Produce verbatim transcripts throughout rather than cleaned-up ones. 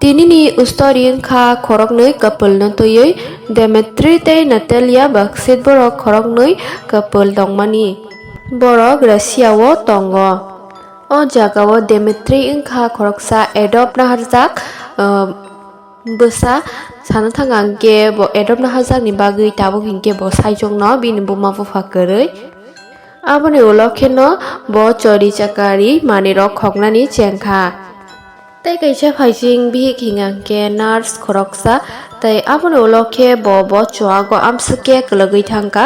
Tinini story wngkha khoroknwi couple no twiwi, Demetri tei Natalia Baksit borok khoroknwi couple tongmani. Borok Russia o tongo. O jagao Demetri wngkha khoroksa adopt naharjak, ah, bwsa. Sana thang ang khe bo adopt naharjakni bagwi tabuk hinkhe bo saichung no bini buma bupha kwrwi. Aboni ulo kheno bo chori chakari manwirok khoknani chengkha. Tei kaisa phaising bihik hinga hwnkhe nurse khoroksa, tei aboni ulo khe bo, bo chuago amswk khe kwlwgwi thangkha,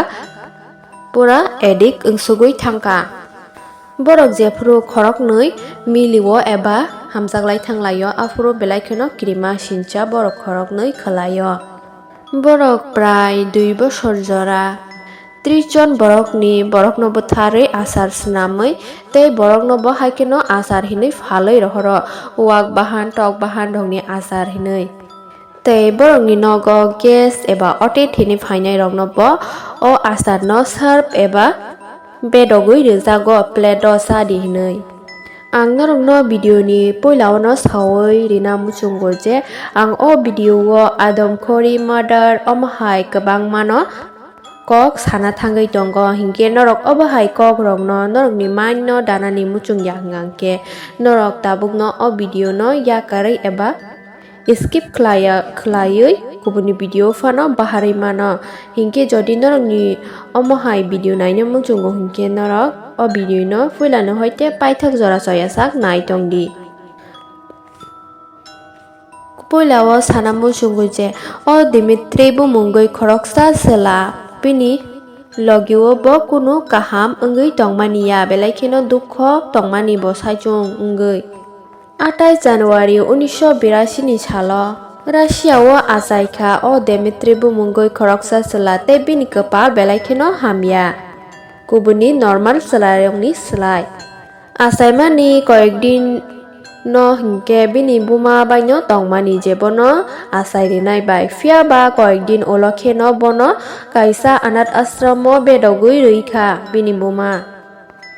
pura addict wngsugwi thangkha. Borok jephuru khoroknwi milio eba hamjaklai thanglaio, aphuru belai kheno kirima sincha borok khoroknwi khwlaio. Borok prai dui bosor jora. Tris jon borokni, borokno bwtharwi achar swnamwi tei borokno bo hai kheno achar hinwi phalwi rohoro, wak bahan, tok bahan rokni achar hinwi. Tei borokni nogo guest eba otit hinwi phainairokno bo o acharno serve eba bedogwi rwjago, plate-o cha di hinwi. Ang norokno video-ni puila-o no saui rina muchungo je ang o video-o Adam Khori murder omo hai kwbangmano kok sana thangwi tongo, hinkhe norok obo hai kokrokno norokni mind-no danani muchungya hwnkhe norok tabukno o video-no yakarwi eba skip khlaiya, khlaiwi kubuni video phano baharwi mano. Hinkhe jodi norokni omo hai video naina muchungo hinkhe norok o video no puilani hoite paithak jora choyasak nai tongdi. Puila o sana muchungo je o Dimitri bumungwi khoroksa chwla, bini logio bo kunu kaham wngwi tongmani ya, belai kheno dukho tongmani bo saichung wngwi. Atais January unisho birasi ni salo Russia o achai kha o Dimitri bumungwi khoroksa chwla tei bini kwpal belai kheno hamya, kubuni normal chwlarokni slai. Achaimani koyek din no hinkhe bini buma baino tongmani je bono achai rinai bai, phiya ba koyek din ulo kheno bono kaisa anath ashram o bedogwi rwi kha bini buma.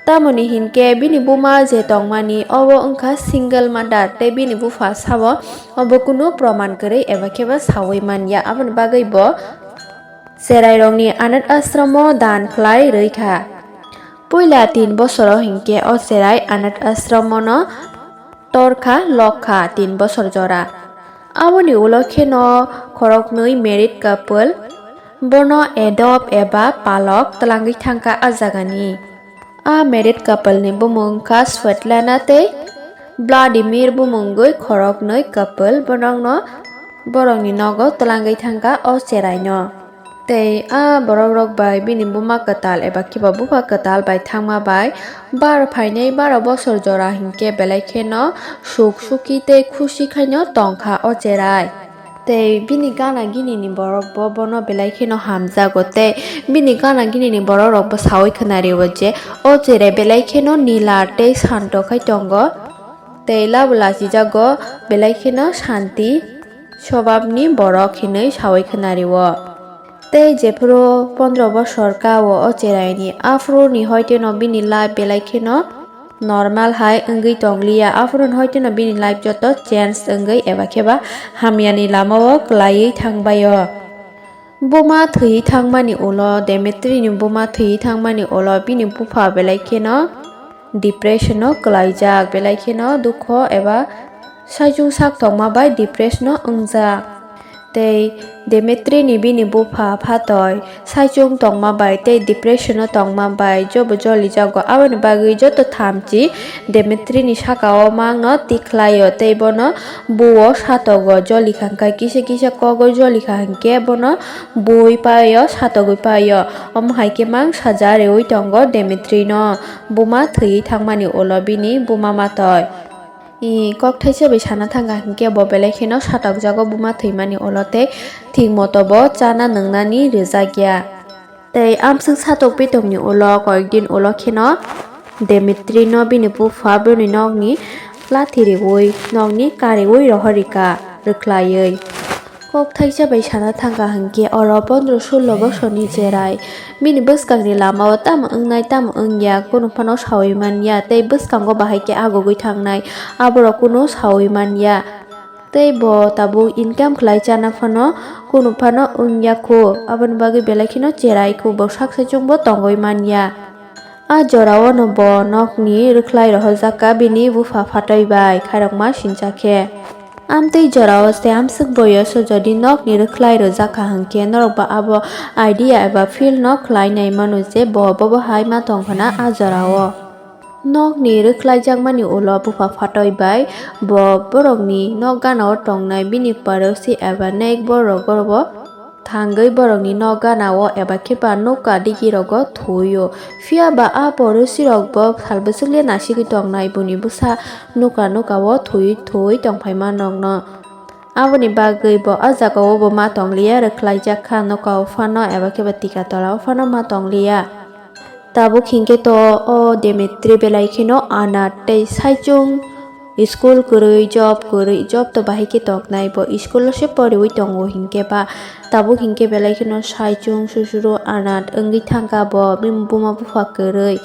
Tamoni hinkhe bini buma je tongmani obo wngkha single mother tei bini bupha sabo obo kunu proman kwrwi eba kheba saui manya, aboni bagwi bo cherairokni anath ashramo dan khlai rwi kha. Puila tin bosoro hinkhe o cherai anath ashramono torkha, lokkha tin bosor jora. Aboni ulo kheno khoroknwi married couple bono adopt eba palok twlangwi thangkha a jagani. A married couple ni bumung wngkha Svetlana tei Vladimir bumungwi khoroknwi couple bohrokno borokni nogo twlangwi thangkha o cheraino. Tei a borokrok bai bini buma kwtal eba khiba bupha kwtal bai thangma bai bar phainai baro bosor jora hinkhe belai kheno suk suki tei khusi khaino tongkha o cherai. Tei bini gana gini ni borok bo bono belai kheno hamjago tei bini gana gini ni borok rok bo saui khwnario je o cherai belai kheno nila tei santo khai tongo tei labo lachijago belai kheno santi swbab ni borok hinwi saui khwnario. Tei jephuru pondro bosor ka o, o cherai ni aphuru ni hoite no bini life belai kheno normal hai wngwi tongliya, aphuru ni hoite no bini life joto change wngwi eba kheba hamyani lama o kwlaiwi thangbaio. Buma thwiwi thangmani ulo, Demetri ni buma thwiwi thangmani ulo bini bupha belai kheno depression o kwlaijak, belai kheno dukho eba saichung sak tongma bai depression o wngjak. Tei Demetri ni bini bupha phatoi saichung tongma bai tei depression o tongma bai jobo jolijago, aboni bagwi joto thamchi Demetri ni saka o mangno tikhlaio tei bono buo satogo, jolikha hwnkhe kisa kisa kogo jolikha hwnkhe bono bui paio, satogwi paio. Omo hai khe mang saja reui tongo Demetri no buma thwiwi thangmani ulo bini buma matoi. I kok thaisa bai sana thangkha hinkhe bo belai kheno satokjago buma thwimani ulo tei thik moto bo chana nwngnani rwjakya. Tei amswk satok pitokni ulo koyekdin ulo kheno Demetri no bini bupha bini nokni lathi riui nokni kariui rohorika rwkhlaiwi. Kok thaisa bai sana thangkha hinkhe oro pondro sullo bosorni cherai. Bini bwskangni lamao tamo wngnai tamo wngya, kunu phano saui manya, tei bwskango bahai khe agugui thangnai, aborok kunu saui manya. Tei bo tabuk income khlai chana phano kunu phano wngya kho, aboni bagwi belai kheno cherai kho, bo sak saichung bo tongwi manya. A jorao no bo nokni rwkhlai rohorjak kha bini bupha phatoi bai khairokma sincha khe. Amtwi jorao se amswk boyoso jodi nokni rwkhlai rwjak kha hwnkhe norok ba abo idea eba feel no khlai nai mano je bo bobo hai ma tong khna a jorao. Nokni rwkhlaijakmani ulo bupha phatoi bai bo borokni nok ganao tongnai bini porosi eba nek borok bo thangwi borokni nok ganao eba khe ba nokha digirogo thwio. Phiya ba a porosirok bo sal bwswk le nasigwi tongnai boni bwsa nokha nokha o thwi thwi tongphaima nokno. Aboni bagwi bo a jagao bo ma tongliya, rwkhlaijak kha nokha o phano eba khe ba tika tola o phano ma tongliya. Tabuk hinkhe to o Demetri belai kheno anat tei saichung school kwrwi, job kwrwi, job to bahai khe tongnai bo, school o se poriwi tongo hinkhe ba tabuk hinkhe belai kheno saichung susuru anat wngwi thangkha bo, bini buma bupha kwrwi.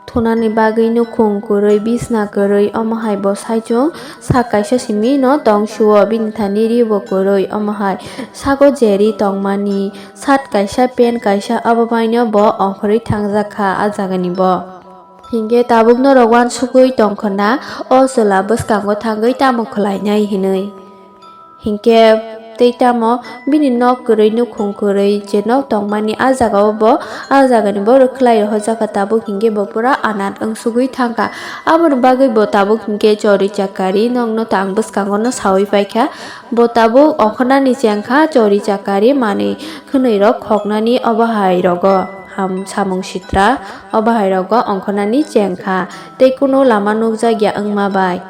Thunani bagwi nukhung kwrwi, bisna kwrwi, omo hai bo saichung sak kaisa simi no tong suo, bini thani ri bo kwrwi, omo hai sago jeri tongmani, shirt kaisa, pant kaisa, abo bai no bo ongkhorwi thangjak kha a jagani bo. Hinkhe tabuk norok uansugwi tong khna, o chwla bwskango thangwi tamo khlainai hinwi. Hinkhe tei tamo bini nok kwrwi, nukhung kwrwi je nok tongmani a jagao bo, a jagani bo rwkhlai rohorjak kha tabuk, hinkhe bo pura anat wngsugwi thangkha. Aboni bagwi bo tabuk hinkhe chori chakari nokno tang bwskango no sawi paikha. Bo tabuk ongkhornani chengkha chori chakari manwi khwnwi rok khoknani obo hai rogo ham samung sitra obo hai rogo ongkhornani chengkha tei kunu lama nukjakya wngma bai.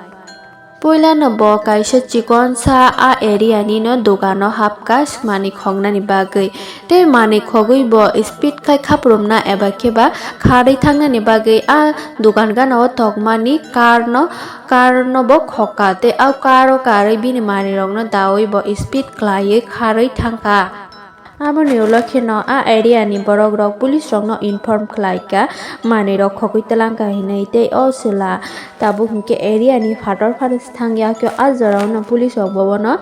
Puilano bo kaisa chikonsa a area ni no dogano hapkha manwi khoknani bagwi. Tei manwi khogwi bo speed khai khapurumna eba khe ba kharwi thangnani bagwi a dogan gana o tokmani car no, car no bo khokha tei a car o karwi bini manwi rokno dawi bo speed khlaiwi kharwi thangkha. Aboni ulo kheno a area ni borok rok police rokno inform khlai kha, manwi rok khogwi twlang kha hinwi. Tei o chwla tabuk hinkhe area ni phator phator thangya khe a jora o no police rok bobono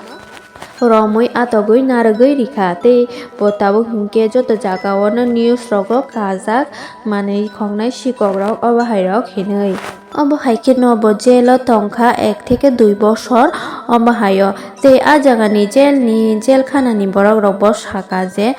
romwi atogwi narwgwi rikha. Tei bo tabuk hinkhe joto jaga o no news rogo kajak manwi khoknai sikok rok obo hai rok hinwi. Obo hai kheno bo jail o tongkha ek theke dui bosor omo hai o. Tei a jaga ni jail ni jail khana ni borok rok bo saka je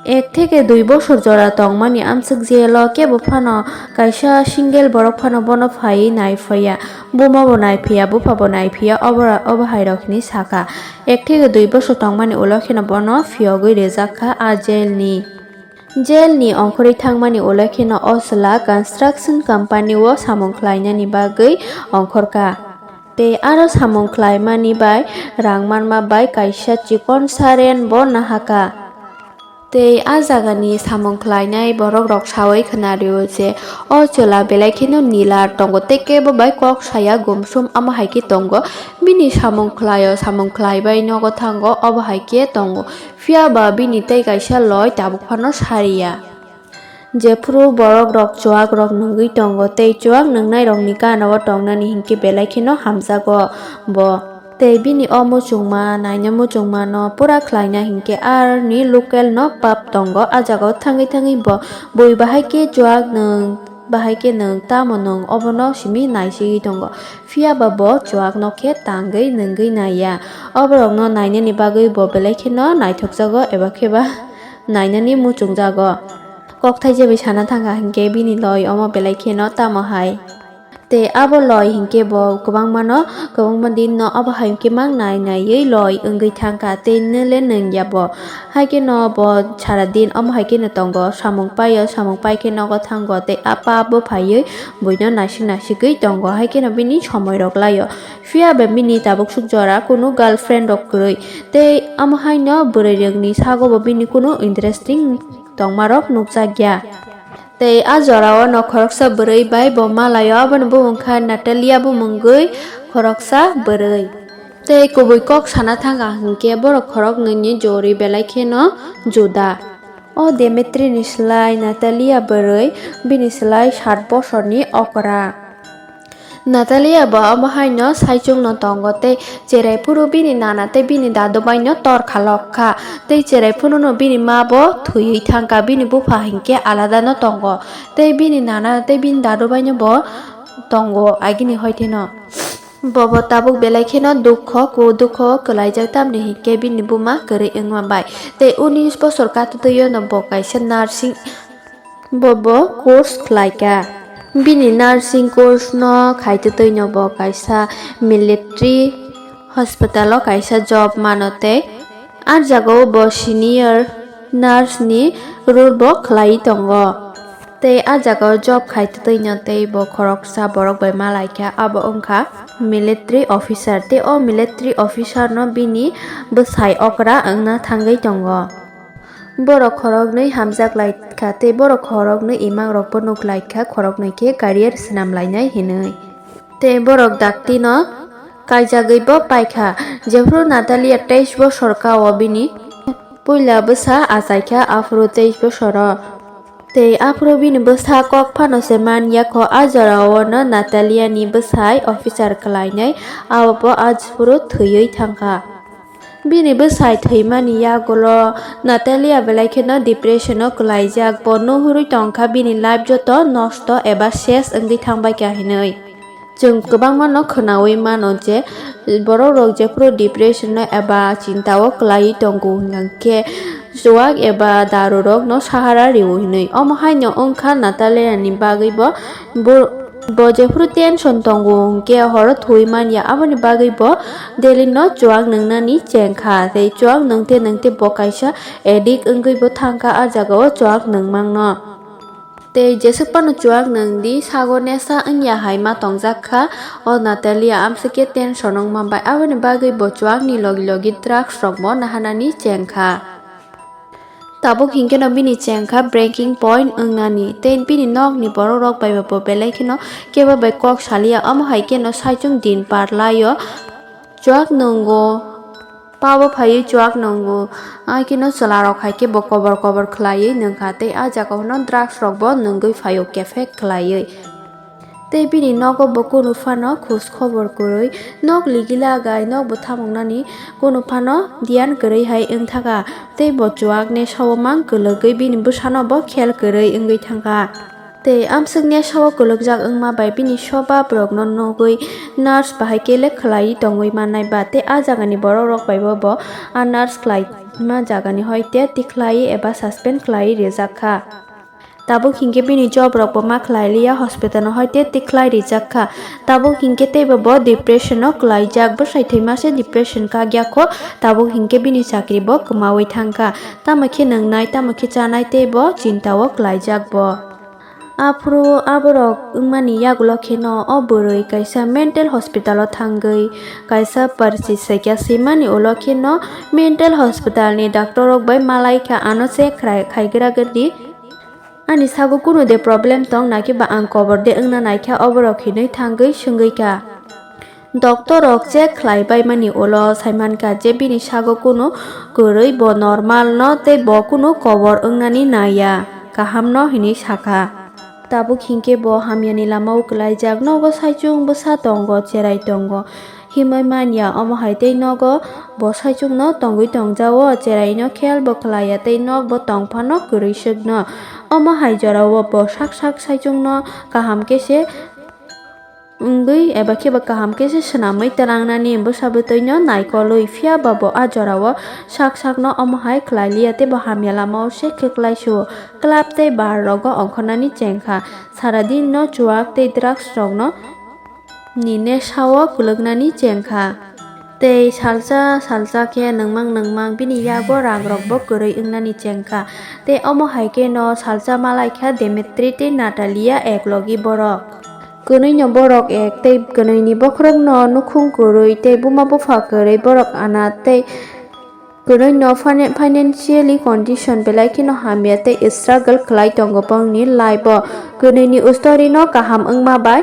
ek theke dui bosor jora tongmani amswk jail o kebo phano kaisa single borok phano bono phaiwi nai phaiya, buma bo nai phiya, bupha bo nai phiya, obo, obo hai rok hinwi saka. Ek theke dui bosor tongmani ulo kheno bono phiyogwi rijak kha a jail ni. Jail ni ongkhorwi thangmani ulo kheno o chwla construction company o samung khlainani bagwi ongkhorkha. Tei aro samung khlaimani bai rang manma bai kaisa chikonsa rent bo nahakha. Tei a jagani samung khlainai borok rok sawi khwnario je o chwla belai kheno nilar tongo tei kebo bai kok saya gumsum omo hai khe tongo. Bini samung khlaio, samung khlaibai nogo thango obo hai khe tongo. Phiya ba bini tei kaisa loi tabuk phano sariya. Jephuru borok rok chuak rok nungwi tongo tei chuak nungnai rokni gana o tongnani hinkhe belai kheno hamjago bo. Tei bini o muchungma naina muchungma no pura khlaina hinkhe arni local no pap tongo. A jaga o thangwi thangwi bo bui bahai khe chuak nwng, bahai khe nwng tamo nwng obono simi naisigwi tongo. Phiya ba bo chuak no khe tangwi nungwi naiya. Oborok no nainani bagwi bo belai kheno naithokjago eba khe ba nainani muchungjago. Kokthai je bai sana thangkha hinkhe bini loi omo belai kheno tamo hai. Tei abo loi hinkhe bo kwbangmano, kwbangma din no abo hai hinkhe mang nai naiwi loi wngwi thangkha tei nwle nwngya bo. Hai kheno bo sara din omo hai kheno tongo, samung paio, samung pai khe nogo thango tei apa bo phaiwi buino nasik nasigwi tongo, hai kheno bini somoi rok laio. Phiya ba bini tabuk suk jora kunu girlfriend rok kwrwi tei omo haino bwrwi rokni sago bo bini kunu interesting tongmarok nukjakya. Tei a jorao no khoroksa bwrwi bai bo malaio, aboni bumung kha Natalia bumungwi khoroksa bwrwi. Tei kubui kok sana thangkha hinkhe borok khoroknwini jori belai kheno juda. O Demetri ni slai Natalia bwrwi, bini slai sat bosorni okra. Natalia bo omo haino saichung no tongo tei cherai phuru bini nana tei bini dadu bai no tor khalok kha tei cherai phuru no bini ma bo thwiwi thang kha, bini bupha hinkhe alada no tongo tei bini nana tei bini dadu bai no bo tongo agini hoite no. Bobo tabuk belai kheno dukho, ku dukho kwlaijak, tamni hinkhe bini buma kwrwi wngma bai. Tei unis bosor katwtwio no bo kaisa nursing, bobo course khlaikha. Bini nursing course no khaitwtwi no bo kaisa military hospital o kaisa job mano tei ah jagao bo senior nurse ni role bo khlaiwi tongo. Tei ah jagao job khaitwtwi no tei bo khoroksa borok bai malaikha, abo wngkha military officer. Tei o military officer no bini bwsai okra wngna thangwi tongo. Borok khoroknwi hamjak laikha tei borok khoroknwi imang rokbo nuk laikha, khoroknwi khe career swnam lainai hinwi. Tei borok dakti no kaijagwi bo paikha. Jephru Natalia teis bosor ka o bini puila bwsa achaikha, aphuru teis bosoro. Tei aphuru bini bwsa kok phano se man yakho, a jorao no Natalia ni bwsai officer khlainai, abo bo aphuru thwiwi thangkha. Bini bwsai thwimani yagulo Natalia belai kheno depression o kwlaijak, bo nuhurwi tongkha bini life joto nosto eba ses wngwi thangbaikha hinwi. Chwng kwbangma no khwnawi mano je borok rok jephuru depression o eba chinta o kwlaiwi tongo hwnkhe chuak eba daru rok no sahara rio hinwi. Omo haino wngkha Natalia ni bagwi bo, bo, bo jephuru tension tongo hwnkhe horo thwi manya, aboni bagwi bo daily no chuak nwngnani chengkha tei chuak nwngte nwngte bo kaisa addict wngwi bo thangkha a jagao chuak nwngmangno. Tei jeswk phano chuak nwng di, sago nesa wngya hai ma tongjak kha o Natalia, amswk khe tension wngma bai, aboni bagwi bo chuak ni logi logi drugs rok bo naharnani cheng kha. Tabuk hinkhe no bini cheng kha breaking point wngnani, tei bini nok ni borok rok bai bo belai kheno kebo bai kok salia, omo hai kheno saichung din par lai o. Chuak nwngo, pabo phaiwi chuak nwngo, ai kheno chwla rok hai khe bo kobor kobor khwlaiwi nwng kha, tei ah jagao no drugs rok bo nwngwi phaio, cafe khwlaiwi. Tei bini nogo bo kunu phano khoj khobor kwrwi, nok ligila gai, nok bo thamungnani kunu phano diyan kwrwi hai wng thaka, tei bo chuak nesao mang kwlwgwi bini bwsano bo khel kwrwi wngwi thangkha. Tei amswk nesao kwlwkjak wngma bai bini soba borokno nugwi nurse bahai khe le khwlaiwi tongwi mannai ba, tei ah jagani borok rok bai bo, bo ah nurse khlaima jagani hoi te tikhlai eba suspend khlai rijak kha. Tabuk hinkhe bini job rok bo ma khlai liya, hospital no hoi te tikhlai rijak kha. Tabuk hinkhe tei bo, bo depression o kwlaijak, bwsai thwima se depression kak ya kho, tabuk hinkhe bini chakri bo kwmawi thang kha. Tamo khe nwngnai, tamo khe chanai tei bo chinta o kwlaijak bo. Aphuru aborok wngmani yagulo kheno o bwrwi kaisa mental hospital o thangwi kaisa parchi saikya swimani ulo kheno mental hospital ni doctor rok bai malaikha ano check khrai-, khaigra gani. Ani sago kunu de problem tong nakhe ba ang kobor de wngna naikha oborok hinwi thangwi swngwi kha. Doctor rok check khlai baimani ulo saimankha je bini sago kunu kwrwi, bo normal no tei bo kunu kobor wngnani naiya, kaham no hinwi sakha. Tabuk hinkhe bo hamyani lamao kwlaijak, nogo saichung bwsa tongo, cherai tongo, himwi manya, omo hai tei nogo bo saichung no tongwi tongjao, cherai no khel bo khlaiya tei nok bo tong phano kwrwi swk no. Omo hai jorao bo sak sak saichung no kaham khe se wngwi eba khe bo kaham khe se swnamwi tlangnani bwsa bwtwi no naikolwi, phiya ba bo ah jorao sak sak no omo hai khlai liya tei bo hamya lamao se khe klai su-o. Club tei bar rogo ongkhornani cheng kha, sara din no chuak tei drugs rok no ni nesao kwlwknani cheng kha. Tei salsa salsa khe nwngmang nwngmang bini yago rang rok bo kwrwi wngnani cheng kha. Tei omo hai khe no salsa malai kha Dimitri tei Natalia ek logi borok. Kwnwi no borok ek tei kwnwi ni bokhorok no nukhung kwrwi tei buma bupha kwrwi borok anath tei kwnwi no fina-, financially condition belai kheno hamya tei struggle khlai tongo bongni life o. Kwnwi ni story no kaham wngma bai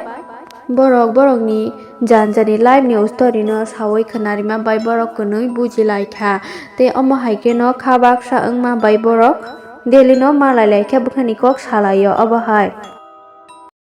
borok borokni jani jani life ni story no sawi khwnarima bai borok kwnwi buji lai kha tei omo hai kheno kha baksa wngma bai borok daily no malai lai khe bwkhani kok salai o obo hai.